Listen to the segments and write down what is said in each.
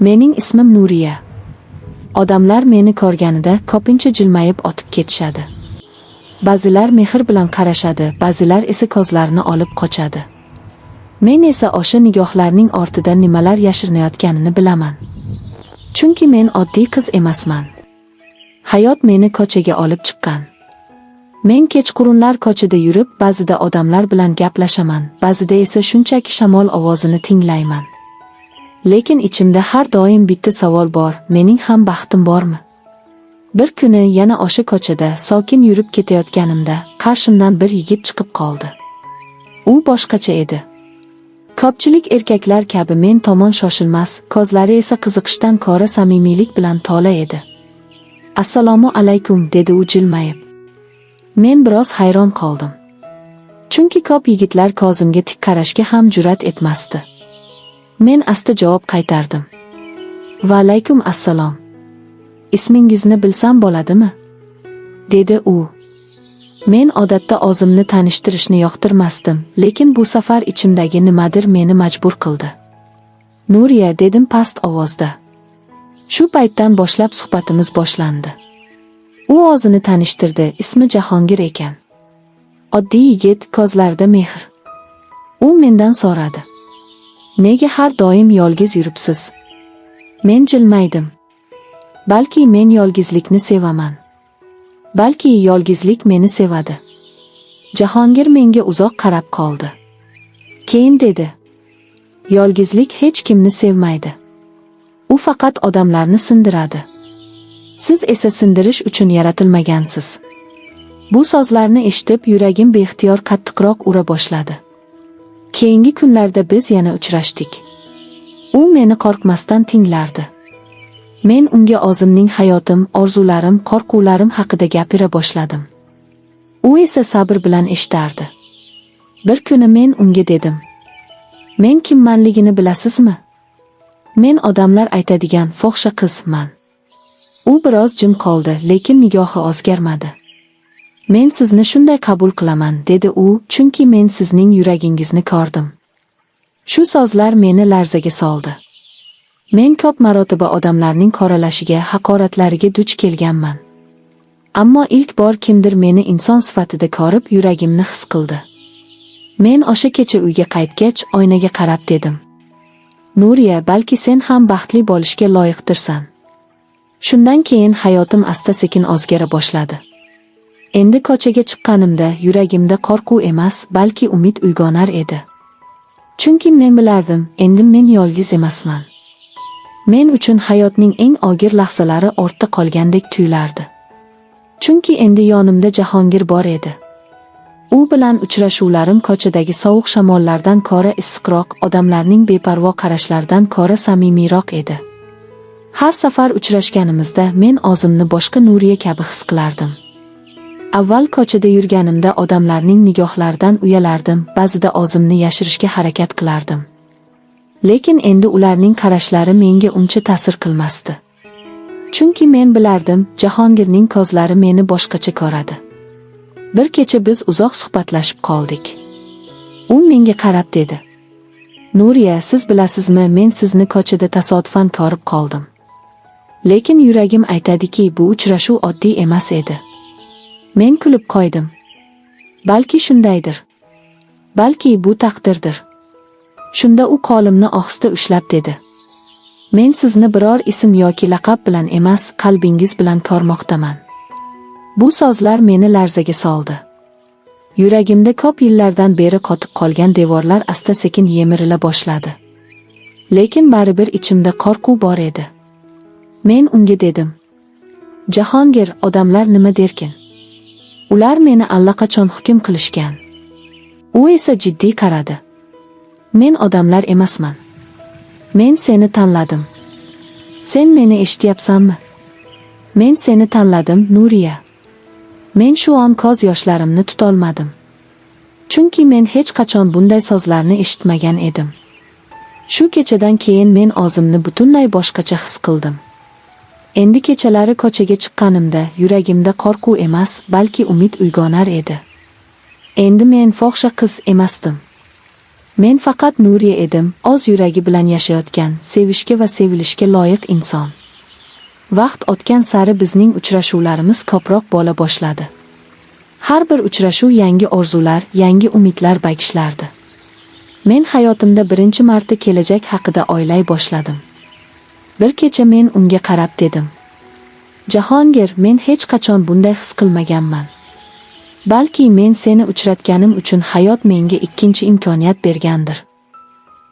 Mening ismim Nuriya. Odamlar meni ko'rganida ko'pincha jilmayib o'tib ketishadi. Ba'zilar mehr bilan qarashadi, ba'zilar esa ko'zlarini olib qochadi. Men esa o'sha nigohlarning ortida nimalar yashirinayotganini bilaman. Chunki men oddiy qiz emasman. Hayot meni ko'chaga olib chiqqan. Men kechqurunlar ko'chada yurib, ba'zida odamlar bilan gaplashaman, ba'zida esa shunchaki shamol ovozini tinglayman. Lekin ichimda har doim bitta savol bor: mening ham baxtim bormi? Bir kuni yana o'sha ko'chada sokin yurib ketayotganimda qarshimdan bir yigit chiqib qoldi. U boshqacha edi. Ko'pchilik erkaklar kabi men tomon shoshilmas, ko'zlari esa qiziqishdan ko'ra samimiylik bilan to'la edi. "Assalomu alaykum", dedi u jilmayib. Men biroz hayron qoldim. Chunki ko'p yigitlar ko'zimga tik qarashga ham jur'at etmasdi. Men asta javob qaytardim. "Va alaykum assalom. Ismingizni bilsam bo'ladimi?" dedi u. Men odatda o'zimni tanishtirishni yoqtirmasdim, lekin bu safar ichimdagi nimadir meni majbur qildi. "Nuriya", dedim past ovozda. Shu paytdan boshlab suhbatimiz boshlandi. U o'zini tanishtirdi, ismi Jahongir ekan. Oddiy yigit, ko'zlarida mehr. U mendan so'radi: "Nega har doim yolg'iz yuribsiz?" Men jilmaydim. "Balki men yolg'izlikni sevaman. Balki yolg'izlik meni sevadi." Jahongir menga uzoq qarab qoldi. Keyin dedi: "Yolg'izlik hech kimni sevmaydi. U faqat odamlarni sindiradi. Siz esa sindirish uchun yaratilmagansiz." Bu so'zlarni eshitib, yuragim beixtiyor qattiqroq ura boshladi. Keyingi kunlarda biz yana uchrashdik. U meni qo'rqmasdan tinglardi. Men unga o'zimning hayotim, orzularim, qo'rquvlarim haqida gapira boshladim. U esa sabr bilan eshitardi. Bir kuni men unga dedim: "Men kimmanligini bilasizmi? Men odamlar aytadigan fohisha qizman." U biroz jim qoldi, lekin nigohi o'zgarmadi. "Men sizni shunday qabul qilaman", dedi u, "chunki men sizning yuragingizni ko'rdim." Shu so'zlar meni larzaga soldi. Men ko'p marotaba odamlarning qoralashiga, haqoratlariga duch kelganman. Ammo ilk bor kimdir meni inson sifatida ko'rib, yuragimni his qildi. Men o'sha kecha uyga qaytgach, oynaga qarab dedim: "Nuriya, balki sen ham baxtli bo'lishga loyiqdirsan." Shundan keyin hayotim asta-sekin o'zgara boshladi. Endi ko'chaga chiqqanimda yuragimda qo'rquv emas, balki umid uyg'onar edi. Chunki men bilardim, endi men yolg'iz emasman. Men uchun hayotning eng og'ir lahzalari ortda qolgandek tuyulardi. Chunki endi yonimda Jahongir bor edi. U bilan uchrashuvlarim ko'chadagi sovuq shamollardan ko'ra issiqroq, odamlarning beparvo qarashlaridan ko'ra samimiyroq edi. Har safar uchrashganimizda men o'zimni boshqa Nuriya kabi his qilardim. Avval ko'chada yurganimda odamlarning nigohlaridan uyalardim, ba'zida o'zimni yashirishga harakat qilardim. Lekin endi ularning qarashlari menga uncha ta'sir qilmasdi. Chunki men bilardim, Jahongirning ko'zlari meni boshqacha ko'radi. Bir kecha biz uzoq suhbatlashib qoldik. U menga qarab dedi: "Nuriya, siz bilasizmi, men sizni ko'chada tasodifan ko'rib qoldim. Lekin yuragim aytadiki, bu uchrashuv oddiy emas edi." Men kulib qo'ydim. "Balki shundaydir. Balki bu taqdirdir." Shunda u qo'limni ohista ushlab dedi: "Men sizni biror ism yoki laqab bilan emas, qalbingiz bilan ko'rmoqdaman." Bu so'zlar meni larzaga soldi. Yuragimda ko'p yillardan beri qotib qolgan devorlar asta-sekin yemirila boshladi. Lekin baribir ichimda qo'rquv bor edi. Men unga dedim: "Jahongir, odamlar nima derkin? Ular meni allaqachon hukm qilishgan." U esa jiddiy qaradi. "Men odamlar emasman. Men seni tanladim. Sen meni eshityapsanmi? Men seni tanladim, Nuriya." Men shu on ko'z yoshlarimni tutolmadim. Chunki men hech qachon bunday so'zlarni eshitmagan edim. Shu kechadan keyin men o'zimni butunlay boshqacha his qildim. Endi kechalari ko'chaga chiqqanimda yuragimda qo'rquv emas, balki umid uyg'onar edi. Endi men fohisha qiz emasdim. Men faqat Nuriya edim, o'z yuragi bilan yashayotgan, sevishga va sevilishga loyiq inson. Vaqt o'tgan sari bizning uchrashuvlarimiz ko'proq bo'la boshladi. Har bir uchrashuv yangi orzular, yangi umidlar bag'ishlardi. Men hayotimda birinchi marta kelajak haqida o'ylay boshladim. Bir kecha men unga qarab dedim: "Jahongir, men hech qachon bunday his qilmaganman. Balki men seni uchratganim uchun hayot menga ikkinchi imkoniyat bergandir."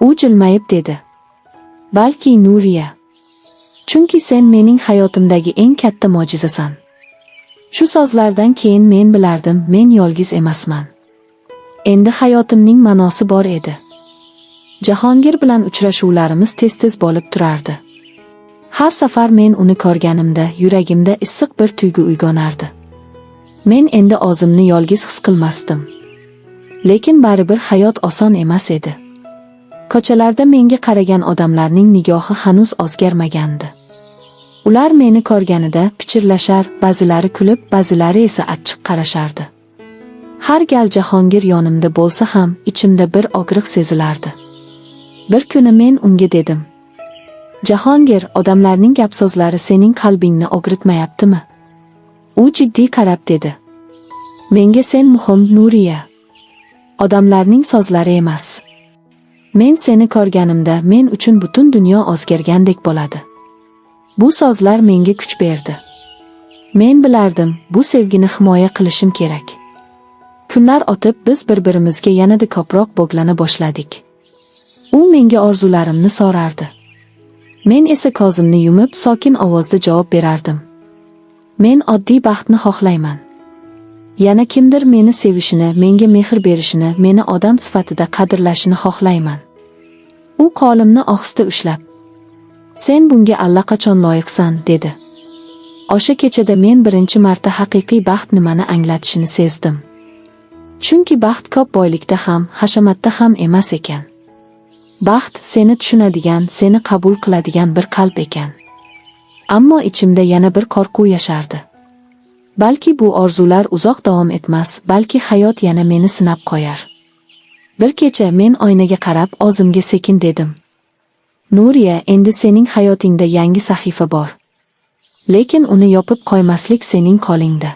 U jilmayib dedi: "Balki, Nuriya. Chunki sen mening hayotimdagi eng katta mo'jizasan." Shu so'zlardan keyin men bilardim, men yolg'iz emasman. Endi hayotimning ma'nosi bor edi. Jahongir bilan uchrashuvlarimiz tez-tez bo'lib turardi. Har safar men uni ko'rganimda yuragimda issiq bir tuyg'u uyg'onardi. Men endi o'zimni yolg'iz his qilmasdim. Lekin baribir hayot oson emas edi. Ko'chalarda menga qaragan odamlarning nigohi hanuz o'zgarmagandi. Ular meni ko'rganida pichirlashar, ba'zilari kulib, ba'zilari esa achchiq qarashardi. Har gal Jahongir yonimda bo'lsa ham, ichimda bir og'riq sezilardi. Bir kuni men unga dedim: "Jahongir, odamlarning gap so'zlari sening qalbingni og'ritmayaptimi?" U jiddiy qarab dedi: "Menga sen muhim, Nuriya. Odamlarning so'zlari emas. Men seni ko'rganimda men uchun butun dunyo o'zgargandek bo'ladi." Bu so'zlar menga kuch berdi. Men bilardim, bu sevgini himoya qilishim kerak. Kunlar o'tib, biz bir-birimizga yanada ko'proq bog'lana boshladik. U menga orzularimni so'rardi. Men esa ko'zimni yumib, sokin ovozda javob berardim: "Men oddiy baxtni xohlayman. Yana kimdir meni sevishini, menga mehr berishini, meni odam sifatida qadrlashini xohlayman." U qo'limni ohista ushlab, "Sen bunga allaqachon loyiqsan", dedi. O'sha kechada men birinchi marta haqiqiy baxt nimani anglatishini sezdim. Chunki baxt ko'p boylikda ham, hashamatda ham emas ekan. Baxt seni tushunadigan, seni qabul qiladigan bir qalb ekan. Ammo ichimda yana bir qo'rquv yashardi. Balki bu orzular uzoq davom etmas, balki hayot yana meni sinab qo'yar. Bir kecha men oynaga qarab o'zimga sekin dedim: "Nuriya, endi sening hayotingda yangi sahifa bor. Lekin uni yopib qo'ymaslik sening qo'lingda."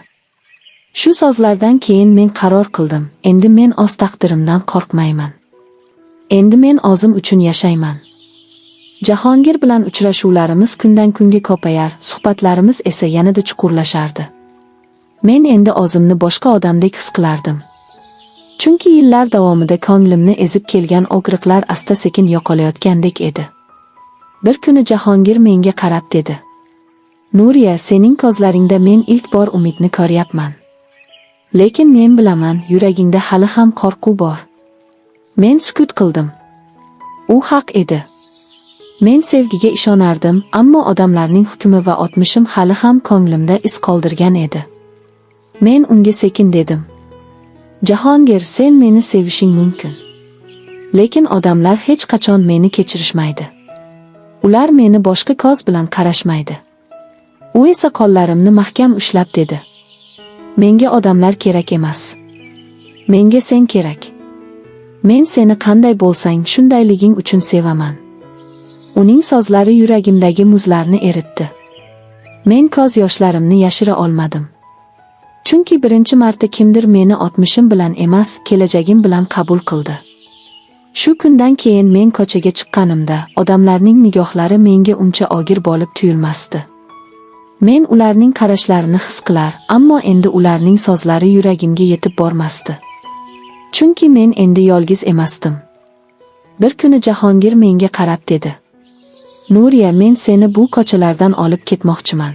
Shu so'zlardan keyin men qaror qildim. Endi men o'z taqdirimdan qo'rqmayman. Endi men o'zim uchun yashayman. Jahongir bilan uchrashuvlarimiz kundan kunga ko'payar, suhbatlarimiz esa yanada chuqurlashardi. Men endi o'zimni boshqa odamdek his qilardim. Chunki yillar davomida ko'nglimni ezib kelgan og'riqlar asta-sekin yo'qolayotgandek edi. Bir kuni Jahongir menga qarab dedi: "Nuriya, sening ko'zlaringda men ilk bor umidni ko'ryapman. Lekin men bilaman, yuragingda hali ham qo'rquv bor." Men sukut qildim. U haq edi. Men sevgiga ishonardim, ammo odamlarning hukmi va o'tmishim hali ham ko'nglimda iz qoldirgan edi. Men unga sekin dedim: "Jahongir, sen meni sevishing mumkin. Lekin odamlar hech qachon meni kechirishmaydi. Ular meni boshqa ko'z bilan qarashmaydi." U esa qo'llarimni mahkam ushlab dedi: "Menga odamlar kerak emas. Menga sen kerak. Men seni qanday bo'lsang, shundayliging uchun sevaman." Uning so'zlari yuragimdagi muzlarni eritdi. Men ko'z yoshlarimni yashira olmadim. Chunki birinchi marta kimdir meni o'tmishim bilan emas, kelajagim bilan qabul qildi. Shu kundan keyin men ko'chaga chiqqanimda odamlarning nigohlari menga uncha og'ir bo'lib tuyulmasdi. Men ularning qarashlarini his qilar, ammo endi ularning so'zlari yuragimga yetib bormasdi. Chunki men endi yolg'iz emasdim. Bir kuni Jahongir menga qarab dedi: "Nuriya, men seni bu ko'chalardan olib ketmoqchiman.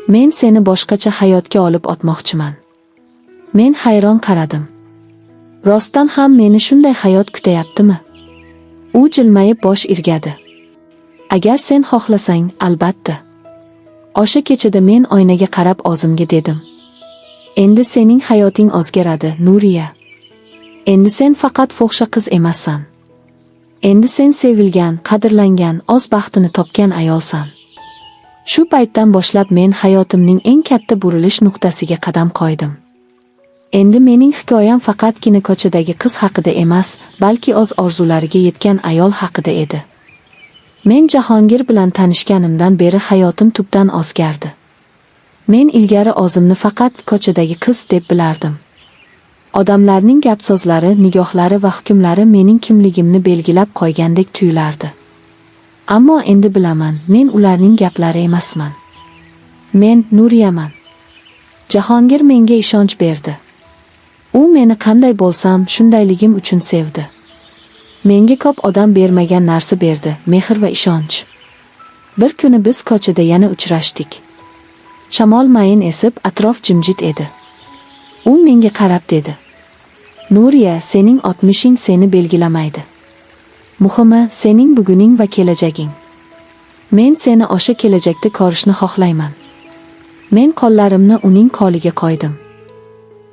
Men seni boshqacha hayotga olib o'tmoqchiman." Men hayron qaradim. Rostdan ham meni shunday hayot kutayaptimi? U jilmayib bosh irgadi. "Agar sen xohlasang, albatta." O'sha kechada men oynaga qarab o'zimga dedim: "Endi sening hayoting o'zgaradi, Nuriya. Endi sen faqat fohisha qiz emassan. Endi sen sevilgan, qadrlangan, o'z baxtini topgan ayolsan." Shu paytdan boshlab men hayotimning eng katta burilish nuqtasiga qadam qo'ydim. Endi mening hikoyam faqatgina ko'chadagi qiz haqida emas, balki o'z orzulariga yetgan ayol haqida edi. Men Jahongir bilan tanishganimdan beri hayotim tubdan o'zgardi. Men ilgari o'zimni faqat ko'chadagi qiz deb bilardim. Odamlarning gap so'zlari, nigohlari va hukmlari mening kimligimni belgilab qo'ygandek tuyulardi. Ammo endi bilaman, men ularning gaplari emasman. Men Nuriyaman. Jahongir menga ishonch berdi. U meni qanday bo'lsam, shundayligim uchun sevdi. Menga ko'p odam bermagan narsa berdi: mehr va ishonch. Bir kuni biz ko'chada yana uchrashdik. Shamol mayin esib, atrof jimjit edi. U menga qarab dedi: "Nuriya, sening o'tmishing seni belgilamaydi. Muhimi, sening buguning va kelajaging. Men seni o'sha kelajakda ko'rishni xohlayman." Men qo'llarimni uning qo'liga qo'ydim.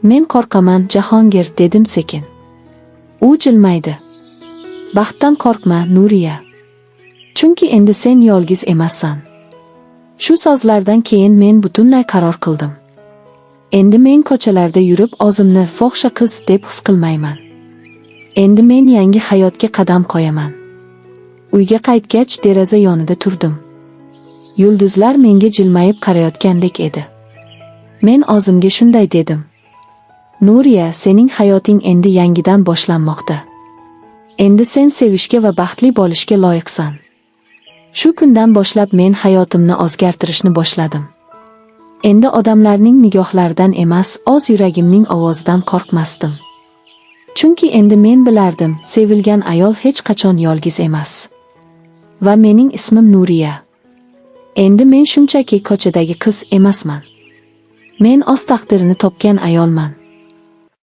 "Men qo'rqaman, Jahongir", dedim sekin. U jilmaydi. "Baxtdan qo'rqma, Nuriya. Chunki endi sen yolg'iz emassan." Shu so'zlardan keyin men butunlay qaror qildim. Endi men ko'chalarda yurib o'zimni fohisha qiz deb his qilmayman. Endi men yangi hayotga qadam qo'yaman. Uyga qaytgach, deraza yonida turdim. Yulduzlar menga jilmayib qarayotgandek edi. Men o'zimga shunday dedim: "Nuriya, sening hayoting endi yangidan boshlanmoqda. Endi sen sevishga va baxtli bo'lishga loyiqsan." Shu kundan boshlab men hayotimni o'zgartirishni boshladim. Endi odamlarning nigohlaridan emas, o'z yuragimning ovozidan qo'rqmasdim. Chunki endi men bilardim, sevilgan ayol hech qachon yolg'iz emas. Va mening ismim Nuriya. Endi men shunchaki ko'chadagi qiz emasman. Men o'z taqdirini topgan ayolman.